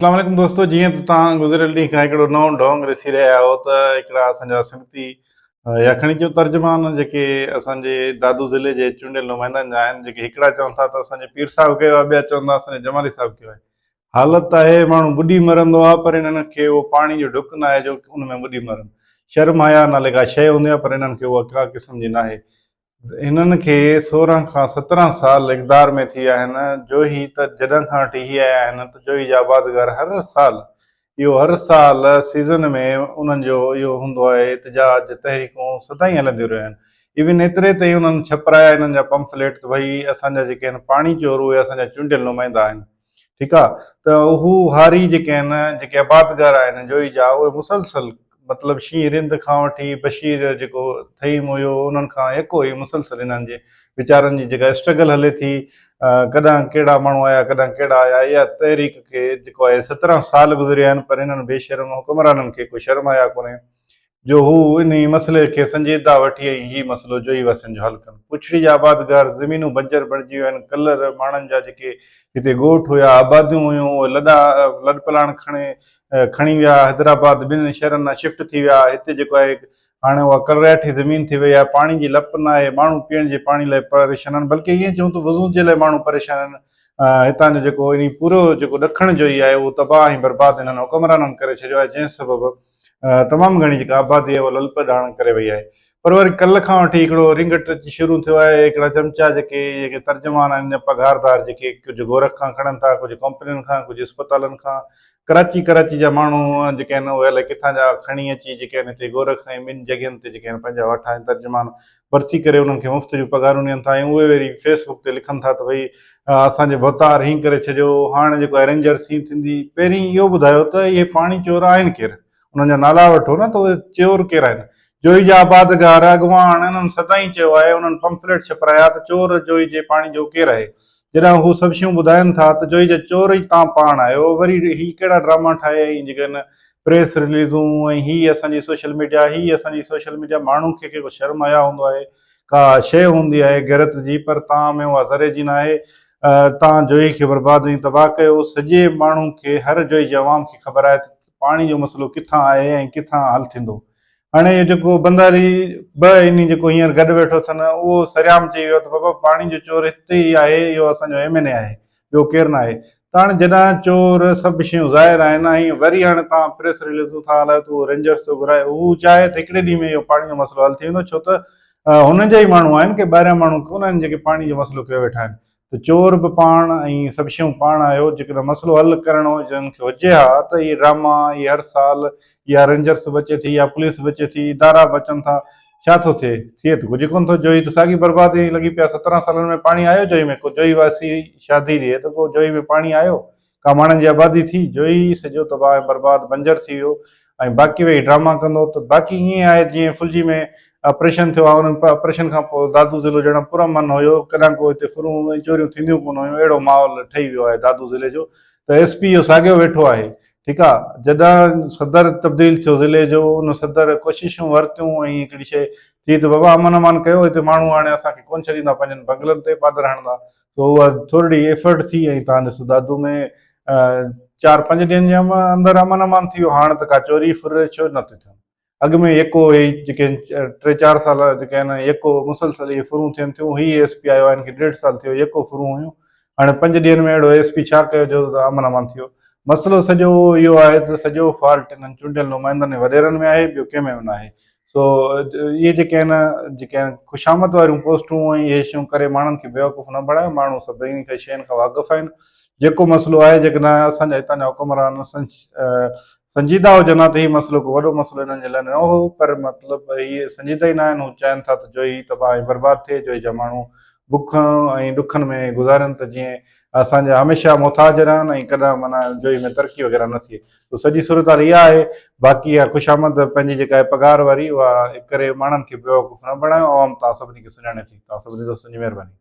اسلام عليڪم دوستو جيئن ته توهان گذريل ڏينهن کان هڪڙو نئون ڍونگ ڏسي رهيا آهيو ته هڪڙا اسان جا سنگتي يا کڻي چئو ترجمان جيڪي اسان جي دادو ضلعي جي چونڊيل نمائندن جا آهن جيڪي هڪڙا چون ٿا ته اسان جي پير صاحب ڪيو آهي ٻيا چون ٿا اسان جي جمالي صاحب ڪيو آهي حالت آهي ماڻهو ٻڏي مرندو آهي پر انهن کي اهو پاڻي جو ڍڪ ناهي جو ان ۾ ٻڏي مرن شرم حيا نالي ڪا شيء هوندي آهي پر انهن کي اها ڪا قسم جي ناهي هنن کي 16 کان 17 سال اقدار ۾ ٿي ويا آهن، جوهي ته جڏهن کان وٺي هي آيا آهن ته جوهي جا آبادگار هر سال اهو هر سال سيزن ۾ انهن جو اهو هوندو آهي احتجاج تحريڪون سدائين هلنديون رهيون آهن ايون ايتري تائين انهن ڇپرايا انهن جا پمفليٽ ته ڀئي اسان جا جيڪي آهن پاڻي چور اهي اسان جا چونڊيل نمائندا آهن ٺيڪ آ ته هو هاري جيڪي آهن جيڪي آبادگار آهن جوئي جا اهي مسلسل مطلب شينهن رند کان وٺي بشير جيڪو ٿهيم هيو انهن کان يڪو ئي مسلسل انهن جي ويچارن جي جيڪا اسٽرگل هلي ٿي ڪڏهن ڪهڙا ماڻهو آيا ڪڏهن ڪهڙا آيا اها تحريڪ کي جيڪو آهي 17 سال گذريا آهن پر انهن بي شرم حڪمرانن کي ڪو شرم حيا ڪونهي جو هو انهي مسئلي کي سنجيده وٺي ۽ هي مسئلو جوئي واسين جو حل ڪن. پڇڙي جا آبادگار زمينون بنجر بڻجي ويون آهن، ڪلر ماڻهن جا جيڪي هتي ڳوٺ هيا، آباديون هيون، اهي لڏا لڏپلاڻ کڻي کڻي ويا، حيدرآباد ٻين شهرن ڏانهن شفٽ ٿي ويا، هتي جيڪو آهي هاڻي اها ڪلرياٺي زمين ٿي وئي آهي، پاڻي جي لپ ناهي، ماڻهو پيئڻ جي پاڻي لاء پريشان آهن، بلڪه ائين چئون ته وضو جي لاء ماڻهو پريشان آهن، هتان جو جيڪو انهي پورو جيڪو ڏکڻ جو ئي آهي اهو تباهه ۽ برباد هنن حڪمرانن ڪري ڇڏيو آهي، جنهن سبب تمام گهڻي جيڪا آبادي آهي اها للپڏاڻ ڪري وئي آهي پر وري ڪلهه کان وٺي هڪڙو رنگ ٽچ شروع ٿيو آهي هڪڙا چمچا جيڪي جيڪي ترجمان آهن يا پگهاردار جيڪي ڪجهه گورک کان کڻن ٿا ڪجهه ڪمپنين کان ڪجهه اسپتالن کان ڪراچي ڪراچي جا ماڻهو جيڪي آهن اهي الائي ڪٿان جا کڻي اچي جيڪي آهن هتي گورک ۽ ٻين جڳهين تي جيڪي آهن پنهنجا وٺا آهن ترجمان ڀرتي ڪري انهن کي مفت جون پگهارون ڏين ٿا ۽ اهي وري فيس بڪ تي لکن ٿا ته ڀئي اسان جي ڀوتار هين ڪري ڇڏيو هاڻ جيڪو آهي رينجرس هين ٿيندي پهرين اهو ٻڌايو ته اهي پاڻي چور آهن ڪير انهن جا نالا وٺو نه ته اهي چور ڪير آهن جوئي جا آبادگار اڳواڻ انهن سدائين چيو آهي انهن پمفليٽ ڇپرايا ته چور جوئي جي پاڻي جو ڪير آهي جڏهن هو سڀ شيون ٻڌائن ٿا ته جوئي جا چور ئي تان پاڻ آهيو وري هي ڪهڙا ڊراما ٺاهي ۽ جيڪي آهن پريس رليزون ۽ هي اسان جي سوشل ميڊيا هي اسان جي سوشل ميڊيا ماڻهو کي ڪو شرم حيا هوندو آهي ڪا شيء هوندي آهي غيرت جي پر تان ۾ اها ذري جي ناهي تان جوئي کي برباد ۽ تباهه ڪيو سڄي ماڻهو کي هر جوئي جي عوام کي خبر آهي ته پاڻي جو مسئلو ڪٿان آهي ۽ ڪٿان حل ٿيندو هاڻي اهو جيڪو بنداري به انهي جيڪو هينئر گڏ ويٺو اٿن اهو سرعام چئي ويو ته بابا پاڻي جو چور هتي ئي آهي اهو اسان جو ايم اين اي آهي ٻيو ڪير ناهي ته هاڻي جڏهن چور سڀ شيون ظاهر آهن ۽ وري هاڻي توهان پريس رليزون ٿا هلايو ته اهو رينجرس ٿو گهرائي هو چاهي ته هڪڙي ڏينهن ۾ اهو پاڻي جو مسئلو حل ٿي ويندو ڇو ته هن جا ئي ماڻهو آهن ڪي ٻاهريان ماڻهو ڪونه آهن جيڪي پاڻي جو مسئلو ڪيو ويٺا آهن ته چور به پاڻ ۽ سڀ شيون پاڻ آهيو، جيڪڏهن مسئلو حل ڪرڻو جن کي هجي ها ته اهي ڊراما، اهي هر سال اها رينجرس به اچي ٿي، اها پوليس به اچي ٿي، ادارا به اچن ٿا، ڇا ٿو ٿئي؟ ٿئي ته ڪجهه ڪونه ٿو، جوهي ته ساڳي بربادي ۽ لڳي پيا، 17 سالن ۾ پاڻي آيو جوهي ۾؟ ڪو جوهي واسي شاهدي ڏئي ته ڪو جوهي ۾ پاڻي آيو؟ ڪا ماڻهن جي آبادي ٿي، جوهي سڄو تباهه ۽ برباد بنجر ٿي ويو ۽ باقي ويهي ڊراما ڪندو ته باقي ائين آهي جيئن ڦلجي ۾ آپريشن ٿيو آهي ان آپريشن کان پوء دادو ضلعو ڄڻ پرامن هيو ڪڏهن ڪو هتي ڦرون ۽ چوريون ٿينديون ڪونه هيون اهڙو ماحول ٺهي ويو آهي دادو ضلعي جو ته ايس پي اهو ساڳيو ويٺو آهي ٺيڪ آهي جڏهن صدر تبديل ٿيو ضلعي جو ان صدر ڪوششون ورتيون ۽ هڪڙي شيء ٿي ته بابا امن امان ڪيو هتي ماڻهو هاڻي اسان کي ڪونه ڇڏيندا پنهنجن بنگلن تي پادر هڻندا سو اها ٿورڙي ايفرٽ ٿي ۽ تان ڏس دادو ۾ چار پنج ڏينهن جي اندر امن امان ٿي ويو هاڻ ته ڪا چوري ڦر ڇو نه ٿي ٿين اڳ ۾ يڪو هي جيڪي ٽي چار سال جيڪي آهن يڪو مسلسل اهي ڦرون ٿين ٿيون هي ايس پي آيو آهي هن کي ڏيڍ سال ٿيو يڪو ڦرون هيون هاڻي پنج ڏينهن ۾ اهڙو ايس پي ڇا ڪيو جو امن امان ٿي ويو مسئلو سڄو اهو آهي ته سڄو فالٽ انهن چونڊيل نمائندن ۽ وڏيرن ۾ آهي ٻيو ڪنهن ۾ به ناهي سو اهي جيڪي آهن جيڪي آهن خوشامد واريون پوسٽون ۽ اهي شيون ڪري ماڻهن کي بيوقوف نه بڻايو ماڻهو سڀني کي شين کان واقف آهن جيڪو مسئلو آهي جيڪڏهن اسان جا هتان جا حڪمران سنجيده هجن ها ته هي مسئلو ڪو وڏو مسئلو هنن جي لاء نه هو پر مطلب هي سنجيده ئي نه آهن هو چاهين ٿا ته جوئي تباهه ۽ برباد ٿئي جوئي جا ماڻهو بک ۽ ڏکن ۾ گذارين ته جيئن اسان جا هميشه محتاج رهن ۽ ڪڏهن معنيٰ جوئي ۾ ترقي وغيره نه ٿئي سو سڄي صورتحال اها آهي باقي اها خوشامد پنهنجي جيڪا آهي پگهار واري اها ڪري ماڻهن کي بيوقوف نه بڻايو عوام توهان سڀني کي سڃاڻي ٿي توهان سڀني دوستن جي مهرباني.